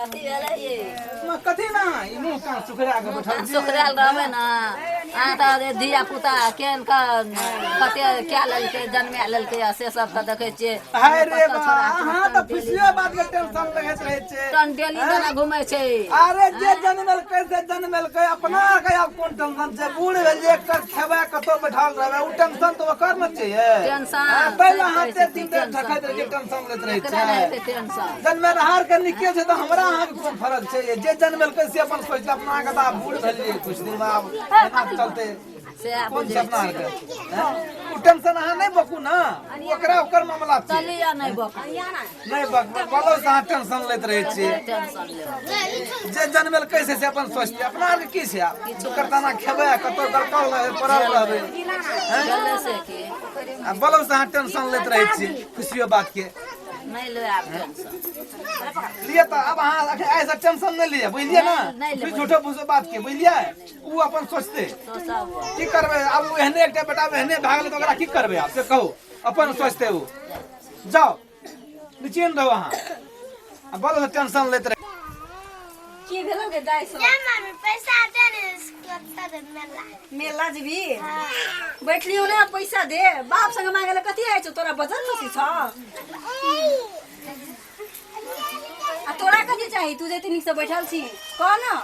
कथी भेलै ये? कथी ना ई मुंह कान सुखरा के बैठल छी। सुखरायल रहबै ने अहाँ तऽ धिया पुता केहन के कते कए लेलकै, जन्मा लेलकै, आ से सब तऽ देखै छियै। हाय रे बा, अहाँ तऽ खुशियो बात के टेंशन लगैत रहै छै। टन डेली जेना घुमै छै। अरे जे जनमेलकै से जनमेलकै, अपना के आब कोन टेंशन छै? बूढ़ भेल जे एक खेबै, कतौ बैठल रहबै, उ टेंशन तऽ ओकर ने छै। टेंशन हाँ, ताहि लए अहाँ से एते दिन धरि ठकैत रहै छियै, टेंशन लैत रहै एकरा नहि छियै। हेतै टेंशन। जनमेलहार के निके छै तऽ हमरा अहाँके कोन फरक छै? जे जनमेलकै से अपन सोचते, अपना अहाँके तऽ आब बूढ़ भेलियै, कुछ दिन मे आब एना चलते से कोन छै बुझै अपना आरके? हैं? उ टेंशन अहाँ नहि बकू ने, ओकरा ओकर मामला छै। चलिया नहि बकू। नहि बकबै, बोलो से अहाँ टेंशन लैत रहै छियै। टेंशन लेबै। जे जनमेलकै से अपन सोचते, अपना आरके की छै? आब करताना खेबै आ कतौ गड़कल रहबै, पड़ल रहबै। गेलै से की आ बोलो से अहाँ टेंशन लैत रहै छियै खुशियो बात के। नहि ले आब टेंशन। लिए तऽ आब अहाँ एहिसँ टेंशन नहि लिअ, बुझलियै ने? नहि लेबै। फिर झूठो फूसो बात के, बुझलियै? ओ अपन सोचते। सोचब। की करबै आब? ओ एहने एकटा बेटा एहने भए गेलै तऽ ओकरा की करबै आब, से कहू? अपन सोचते ओ। जाउ, निश्चिंत रहू अहाँ। आ बोलो से टेंशन लैत रहे। की भेलो गे दाइ सब? जा मम्मी, पैसा दे ने, कत्ता दे मेला। मेला जेबी? बैठलियो ने, पैसा दे। बाप संग मांगे ले कथी आइ छौ तोरा? बजर खसी छ। आ तोरा कथी चाही? तू जते नीक से बैठल छी, कह न।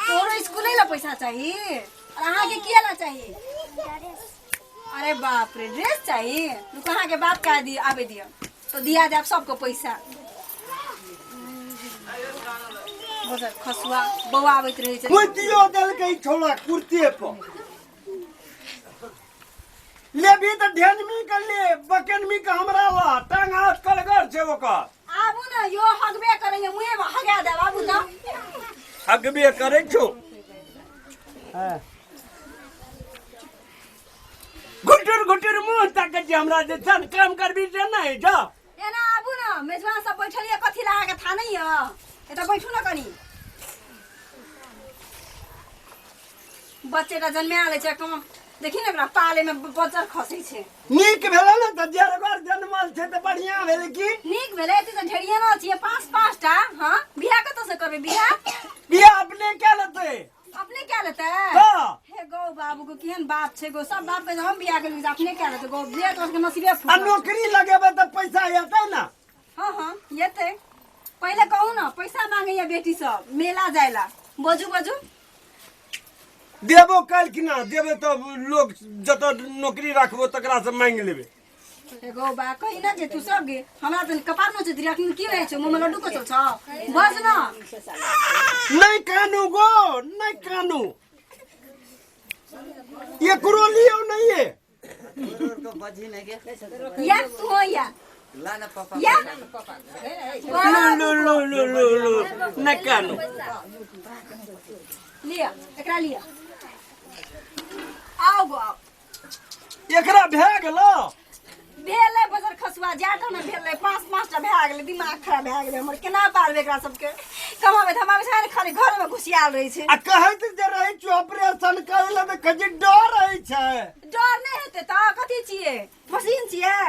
तोरो स्कूले ला पैसा चाही? और अहाँके किया ला चाही? अरे बाप रे, ड्रेस चाही? रुको, अहाँके बाप कह दियो, आबे दियो तो दिया देब सबको पैसा। बजर खसुआ बौआ आबैत रहै छै। कुर्तियो देलकै छौड़ा कुर्ते पर। लेबी तऽ ढेनमी के ले, बकेनमी के हमरा ला। टांग हाथ कलगर छै ओकर। आबू ने यो, हगबे करैया, मुँहे में हगा देब, आबू तऽ। हगबे करै छौ। घुटुर घुटुर मुँह ताकै छै हमरा जे छन काम करबी से नहि जा। एना आबू ने, मेजबान सब बैठल ये, कथी ला अहाँके था नहीं यऽ? एतऽ बैठू ने कनी। बच्चे का जन्मा लै छै कम, देखी ने, एकरा पाले में बज्जर खसै छै। नीक भेलै ने तऽ, जेरगर जनमल छै तऽ बढ़िया भेलै की? नीक भेलै, एते तऽ ढेरिया न छियै, पाँच पाँच टा। हाँ, बियाह कतऽ से करबै बियाह? बियाह अपने क्या लेतै। अपने क्या लेतै? तऽ हे गौ बाबू को, केहन बाप छै गो? सब बाप के हम बियाह करबै, अपने क्या लेतै गौ? बियाह तो नसीबे आ फूटल। नौकरी लगेबै तऽ पैसा एतै ने? हाँ, एतै। पहिले कहू ने, पैसा मांगैया बेटी सब मेला जायला। बजू बजू। देबो काल्हि ना देबै तऽ लोग जतऽ नौकरी राखबो तकरा से मांगि लेबै। एगो बा, कही ना जे तू सब गे, हमरा तऽ कपार नोचैत रही। अखन की रहै छौ मुँहमे? लड्डू कचल छौ? बज न। नहि कानू गो, नहि कानू। एकरो लियौ नहीं है। या तू हो या या। लो लो लो लो लो लो, नहि कानू। लिअ, एकरा लिअ। आओ गो, आओ। एकरा भए गेलो? भेलै बजर खसुआ, जाटा ने भेलै, पाँच पाँच टा भए गेलै। दिमाग खराब भए गेलै हमर। केना पालबै एकरा सबके? कमाबै धमाबै छै ने, खाली घरमे घुसियाल रहै छै। आ कहैत जे रहै छियौ ऑपरेशन करै लए तऽ कहै छै डर रहै छै। डर नहि हेतै तऽ कथी छियै? मशीन छियै?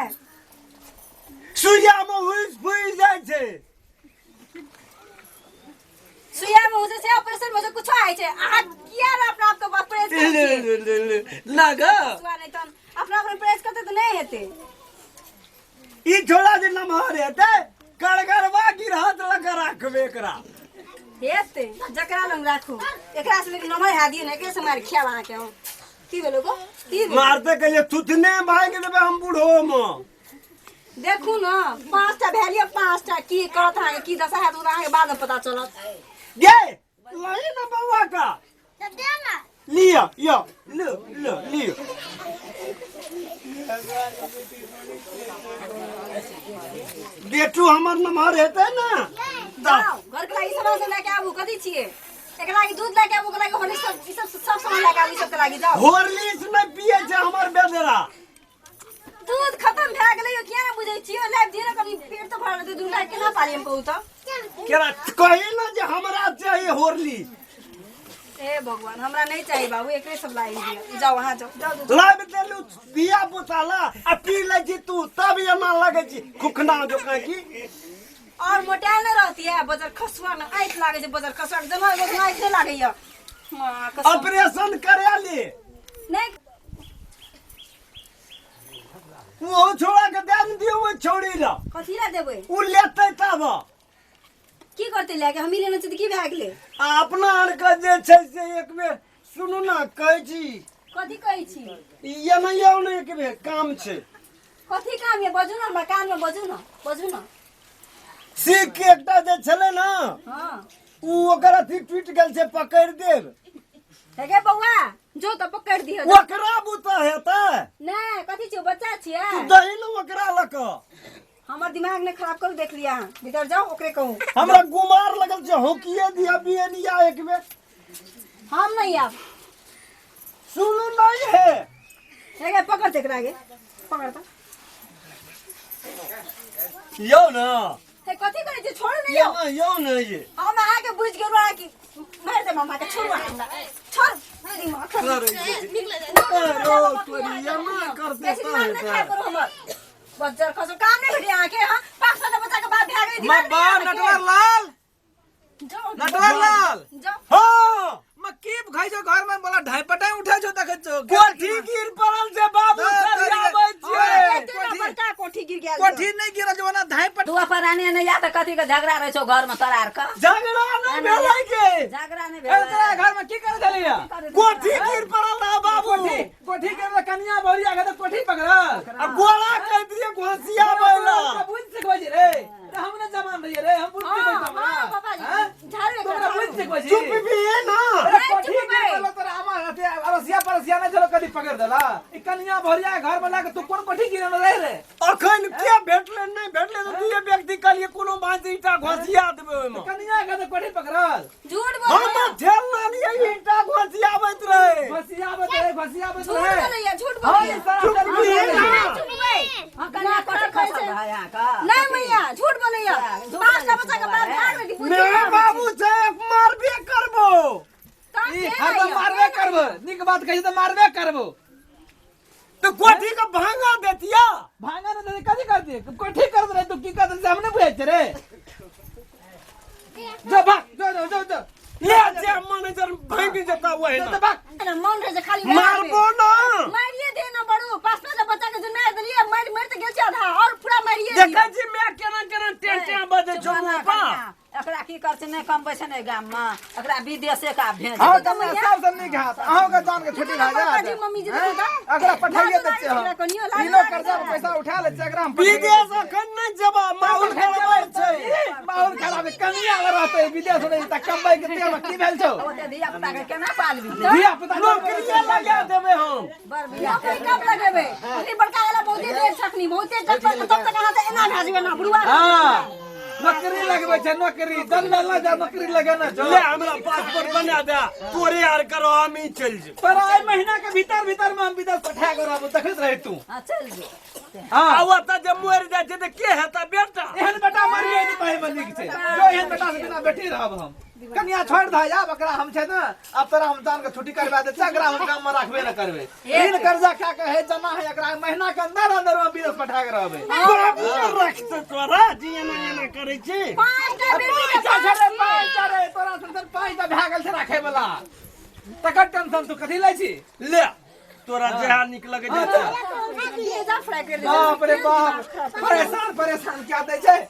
सुइयामे हुइस फुइस जाइ छै। सुइया में हो छै, ऑपरेशन में कुछो आइ छै। अहाँ किया ने अपना आपके प्रेस करै ले छियै? ले ले ले ना ग। खसुआ नहि तहन अपना अपना प्रेस करतै तऽ नहि हेतै। ई छोड़ा जे नमहर हेतै, कड़गरवा गिरहत लग राखबै एकरा। हेतै जकरा लग राखू। एकरा से लेकिन नमहर है दियौ ने, एकरे से मारि खायब अहाँके हम। की भेलो गो, की भेलो? मारते कहिए थुथने भागि देबै हम बूढ़ो मे। देखू ने, पाँचटा भेलियै, पाँचटा। की करत अहाँके, की दशा हैत, ओ तऽ अहाँके बादमे पता चलत। गे लही ना बौआ का। तो दे ना। लिअ, यो लो लो, लिअ। बेटू हमर नमहर हेतै ने। जाओ, घर के लागि सामान सब लए के आबू। कथी छियै? एकरा लागि दूध लए के आबू, ओकरा लागि हॉर्लिक्स सब, ई सब सब सामान लए के आबू, ई सब के लागि जाओ। हॉर्लिक्स नहि पियै छै हमर बेदरा। दूध खत्म भए गेलै यौ, किया ने बुझै छियै? लाइब दियौ ने कनी, पेट तऽ भरल रहतै। दूध लाइब केना पाली हम, कहू तऽ? केरा कही ने जे हमरा चाही हॉर्लिक्स। हे भगवान, हमरा नहीं चाहिए बाबू, एकरे सब लाई दियो। जाओ, अहाँ जाओ, जाओ जाओ। लाबि देलू धिया पुता ला आ पी लै छी तू, तब एना लगै छी खुखना जकाँ की। और मोटायल नहि रहती है बजर खसुआ में आँखि लागे छै बजर खसुआ के जमा एगो आँखि नहि लागैया माँ कसम। ऑपरेशन करा ले नहि ओहो छोड़ा के दे ने दियौ ओहि छौड़ी ला कथी ला देबै ओ लेतै तब की करतै लए के हमही लेने छी तऽ की भए गेलै आ अपना आरके जे छै से एक बेर सुनू ने कहै छी कथी कहै छी ई एना आउ ने एक बेर काम छै कथी काम ये बजू ने हमरा कान में बजू ने बजू ने सीख के एकटा जे छलै ने हाँ ओ ओकर अथी टूटि गेल छै पकड़ि देब हे गे बौआ जो तऽ पकड़ दियो ओकरा बुता हेतै नहि कथी छियै बच्चा छियै तू दही ने ओकरा लऽ कऽ हमर दिमाग ने खराब करू देख लिया अहाँ भीतर जाओ ओकरे कहू हमरा गुमार लगल छै होकिए दिया बियनिया एक बेर हम नहीं आब सुनू नहीं है हे गे पकड़ एकरा गे पकड़ तऽ यौ ने हे कथी करै छी छोड़ू ने यौ यौ यौ ने ये हम अहाँके बुझि गेलहुँ अहाँ की मारि देब हमरा के छोड़ू अहाँ हमरा छोड़ दिमाग खराब अरे तोरी एना करते बेसी दिमाग नहि खराब करू हमर बज्जर खसो काम नहि भेटै अहाँके हँ पाँच सात बच्चा के बाप भए गेलै माँ दिमाग बा नहि नटवर लाल जाओ नटवर लाल जाओ हाँ माँ की खाइ छौ घर में बोला ढाई पटाई उठै छौ देखै छौ कोठी गिर पड़ल छै बाबू दस सरियाबै तारीख। छियै एते ने बड़का कोठी गिर गेल कोठी नहीं गिरल छौ ओना ढाई पट दुआ परानी नहि या तऽ कथी के झगड़ा रहै छौ घर में तोरा आर के झगड़ा नहि भेलै के झगड़ा नहि ए, तोरा भेलै घर में की करै छलियै कोठी गिर पड़ल रहा बाबू कोठी कोठी के कनिया भौरिया के तऽ कोठी पकड़ल आ गोला कहि दियै घोसिया बैला बुझ सकबै छी रे रे, हम ने जवान रहियै रे हम बुझ हाँ, सकबै छी हाँ, पापा जी, हाँ? झाड़ू एकरा, तोरा बुझ झाड़ू। सकबै छी चुप भी है ना अरे नहीं, कोठी चुप गिर भई। पड़ल तोरा आमा अथी अरसिया परसिया नहि छलो कदी पकड़ देला ई कनिया भौरिया घर में लाके तू कोन कोठी गिरल रहे रे अखन के भेटलै नहि भेटलै तऽ दुइये व्यक्ति कहलियै कोनो बाँस ईटा घोसिया देबै ओहिमे कनिया के तऽ कोठी पकड़ल झूठ बोल हम ठेल लानियै ईटा घोसियाबैत रहे घसियाबैत रहे घसियाबैत झूठ रहे बोलैया झूठ हाँ, बोलैया ई सारा चुप चल भी है ना। नहीं, चुप भई। हाँ, कनिया कोठी खसल रहै अहाँके नहीं मैया झूठ बोलैया झूठ पाँच टा बोलै बच्चा के छै बाप भाग गेल, बुद्धि मेरे खराब बाबू छै मारबे करबो तब ई के हरदम मैया? मारबे करबो नीक बात कहै छै तऽ मारबे करबो तऽ कोठी के भांगा देतिया भांगा ने कथी करती कोठी करत रहे तू की करत से हम नहीं बुझै छियै रे जो भाग जो जो जो जो ले जे मैनेजर भांगि जेता वही जो ना तो भाग ना मन रहे छै खाली मारबो ना मारिए दे ना बड़ू पाँच पाँच बच्चा के जन्मा देलिए मारि मारि तऽ गेल छै आधा और पूरा मारिए दियौ। देखै छी मैं केना केना टें टें बजै छौ चुप मुँह ना पर कनिया, एकरा की करतै नहि कमबै छै ने गाम मे एकरा विदेशे का भेज हाँ देतै। तऽ सबसँ नीक हाथ अहूँ के जान के छुट्टी भए बाबाजी, जायत मम्मी जी, हैं? देखू तऽ। एकरा पठाइए दै छियै एकरा कनियो हम लाज इनो लागै कर्जा के छै। पैसा उठा लै छियै एकरा हम पठाइए दै विदेश छियै। अखन नहि जेबा माहौल खराब छै माहौल खराब है कनिया अगर रहतै विदेश रहै तऽ कमबै के तेल की भेल छौ ओते धिया पुता के केना पालबी धिया पुता नौकरिये लगा देबै हम बड़ बियाह नौकरी कब लगेबै अखनी बड़का वाला बहुते देर छखनी बहुते जब तक तब तक अहाँ से एना भए जेबै ना बुढ़वा हाँ नौकरी लगबै छै नौकरी जन्म ना जा नौकरी लगेना छौ ले हमरा पासपोर्ट बना दे तोरे आर करो हम ही चलि जेबै तोरा एहि महीना के भीतर भीतर में हम विदेश पठा के रहबो देखैत रही तू हाँ चल जो हाँ आ ओतऽ जे मरि जाइ छै तऽ के हेतै बेटा एहन बेटा मरिए जेतै एहिमे नीक छै जो एहन बेटा से बिना बेटी रहब हम कनिया छोड़ि दह आब एकरा हम छै ने आब तोरा हम जान के छुट्टी करवा दे छै एकरा हम गाम में राखबे न करबे ऋण कर्जा खा के हे जमा है एकरा महीना के अंदर अंदर में विदेश पठा के रहबे बाबू रखतै तोरा जे एना एना करै छी पाँचटा बेटी के पाँचटा छै रे पाँचटा रे तोरा सन पाँचटा भए गेल छै राखे वाला तकर टेंशन तू कथी लै छी ले तोरा जहाँ नीक लगै छै भेजा फ्राई कर दे बाप रे बाप परेशान परेशान क्या दै छै।